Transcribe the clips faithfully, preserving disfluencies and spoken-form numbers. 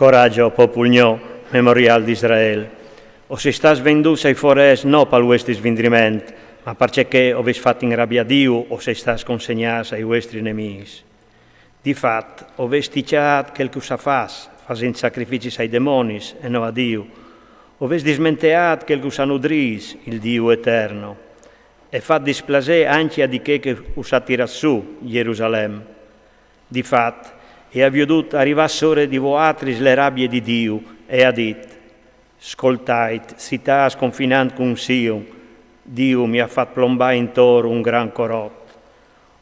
Coragio, popul gno, memorial d'Israel. O sês stâts vendûts ai forêts no pal vuestri svindriment, ma parcè che o vês fat inrabiâ Diu, o sês stâts consegnâts ai vuestris nemîs. Di fat, o vês sticjât chel che us à fats, fasint sacrificis ai demonis e no a Diu. O vês dismenteât chel che us à nudrîts, il Diu eterno. E fat displasê ancje a di chê che us à tirâts sù, Jerusalem. Di fat, e à viodût arivâ sore di voaltris le rabie di Diu, e à dit: Scoltait, citâts confinant cun Sion, Diu mi à fat plombâ intor un grant corot.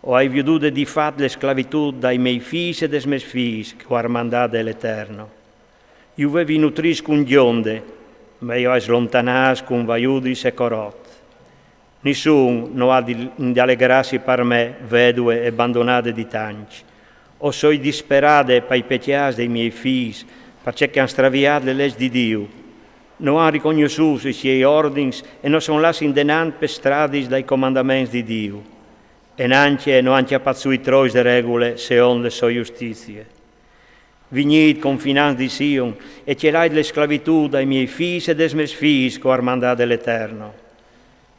O ai viodude di fat le sclavitût dai miei fîs e des mês fîs che o à armandade l'Eterno. Ju vevi nutrîts cun gjonde, ma ju ai slontanâts cun vaiudis e corot. Nissun no à di, di alegrâsi par me, vedue e bandonade di tancj. O soi disperade pai pecjâts dai miei fîs, parcè che a àn straviât le leç di Diu. No àn ricognossût i siei ordins e no son lâts indenant pes stradis dai comandaments di Diu. E nancje no àn cjapât sù i trois de regule seont le sô justizie. Vignît, confinants di Sion, e cjelait le sclavitût dai miei fîs e des mês fîs che o à armandade l'Eterno.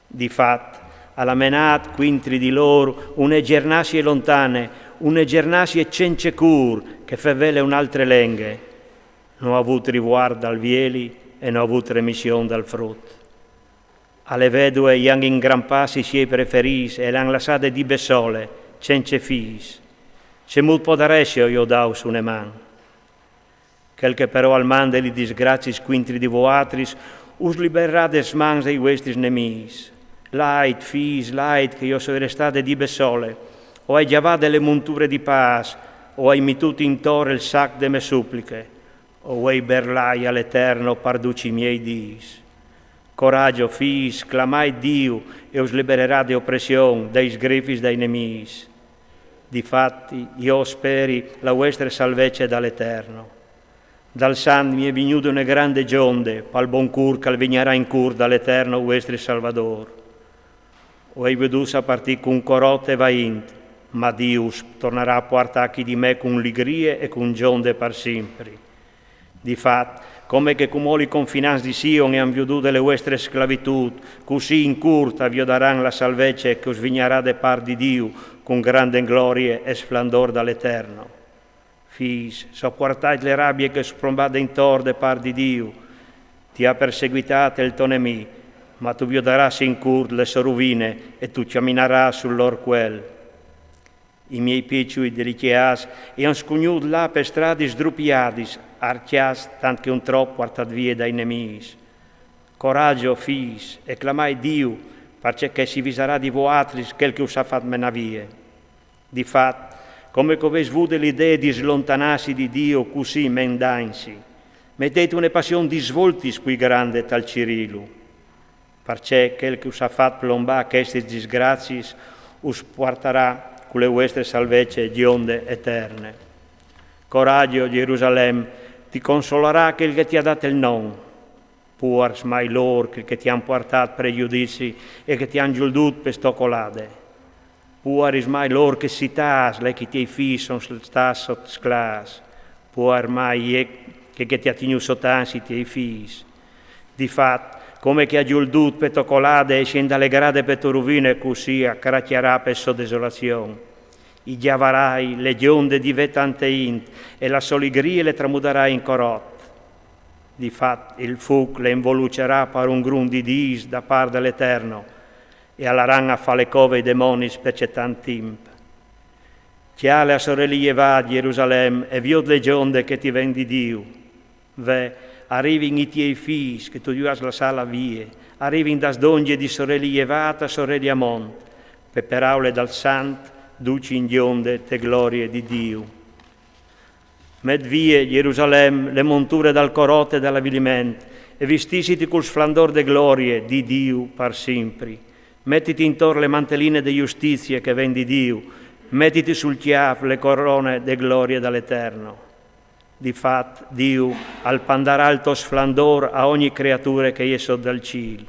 Di fat, al à menât cuintri di lôr une gjernasie lontane, une gjernasie cence cûr, che fevele une altre lenghe. No à vût rivuart dal vieli e no à vût remission dal frut. A le vedue i àn ingrampât i siei preferîts e le àn lassade di bessole, cence fîs. Cemût podaressio jo dâus une man? Chel che però al mande li disgraciis cuintri di voaltris us liberarà des mans dai vuestris nemîs. Lait, fîs, lait, che jo soi restade di bessole, o ai gjavade le monture di pâs, o ai metût intor il sac de mê supliche. O vuei berlâi al Eterno par ducj i miei dîs. Coragjo, fîs, clamait Diu e us liberarà de opression, dai sgrifis dai nemîs. Di fat, jo o speri la vuestre salvece dal Eterno. Dal Sant mi è vignude une grande gjonde, pal bon cûr che al vignarà in curt dal Eterno vuestri Salvadôr. O ai viodûts a partî cun corot e vaint, ma Diu us tornarà a puartâ chi di me cun ligrie e cun gjonde par simpri. Di fat, come che cumò li confinants di Sion e àn viodude le vuestre sclavitût, cussì in curt a viodaran la salvece che us vignarà de part di Diu, cun grande glorie e sflandôr dal Eterno. Fîs, sopuartait le rabie che us plombà intor de part di Diu. Ti à perseguitât il to nemì, ma tu viodarâs in curt le sô ruvine e tu cjaminarâs sul lôr cuel. I miei piçui delicjâts i àn scugnût lâ pes stradis sdrupiadis, arcjâts tant che un trop puartâts vie dai nemîs. Coragjo, fîs, e clamait Diu, parcè che si visarà di voaltris chel che us à fat menâ vie. Di fat, come che o vês vude l'idee di slontanâsi di Diu cussì mendaintsi, metêt une passion dîs voltis plui grande tal cirîlu. Parcè chel che us à fat plombâ chestis disgraciis us puartarà cu le vuestre salvece gjonde eterne. Coragjo, Jerusalem, ti consolarà chel che ti à dât il non. Puars mai lôr che, che ti àn puartât prejudizi e che ti àn gjoldiût pe stocolade. Puaris mai lôr che citâts, là che i tiei fîs a son stâts sot sclâfs. Puar mai jê che, che ti à tignût sot ans i tiei fîs. Di fat, come che i à gjoldiût pe tô colade e si è indalegrade pe tô ruvine, cussì a cracjarà pe sô desolazion. I gjavarai le gjonde di vê tante int e la sô ligrie le tramudarai in corot. Di fat, il fûc le involucerà par un grum di dîs da part dal Eterno, e a laran a fâ le cove ai demonis par cetant timp. Cjale a soreli jevât, Jerusalem, e viôt le gjonde che ti ven di Diu. Ve, a rivin i tiei fîs che tu ju âs lassât lâ vie, a rivin das dongje di soreli jevât a soreli a mont, pe peraule dal Sant, ducj in gjonde te glorie di Diu. Met vie, Jerusalem, le monture dal corot e dal aviliment, e vistìsiti cul sflandôr de glorie di Diu par simpri. Metiti intor le manteline de justizie che ven di Diu, metiti sul cjâf le corone de glorie dal Eterno. Di fat, Diu al pandarà il to sflandôr a ogni creature che e je sot dal cîl.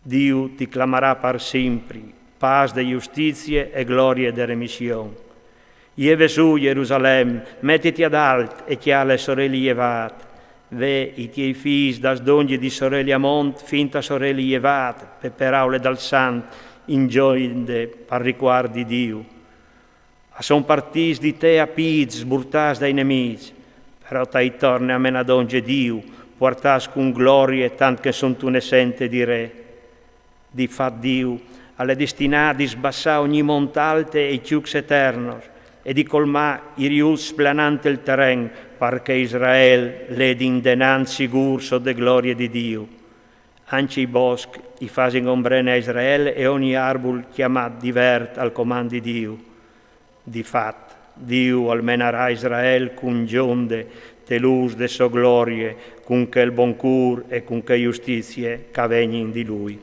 Diu ti clamarà par simpri, pâs de justizie e glorie de remission. Jeve su, Jerusalem, metiti ad alt e cjale soreli jevât. Ve, i tiei fîs das dongje di soreli a mont fin ta soreli jevât, pe peraule dal Sant, in gjonde par ricuart di Diu. A son partîts di te a pîts, sburtâts dai nemîts, però tai torne a menâ dongje Diu, puartâts cun glorie tant che sontune sente di re. Di fat Diu al è destinât di sbassâ ogni mont alte e i cjucs eternos, e di colmâ i riuts splanant il teren, par che Israel ledi indenant sigûr sot de glorie di Diu. Ancje i boscs i fasin ombrene a Israel e ogni arbul cjamât di vert al comant di Diu. Di fat, Diu al menarà Israel cun gjonde te lûs de sô glorie, cun chel bon cûr e cun chê justizie che a vegnin di lui.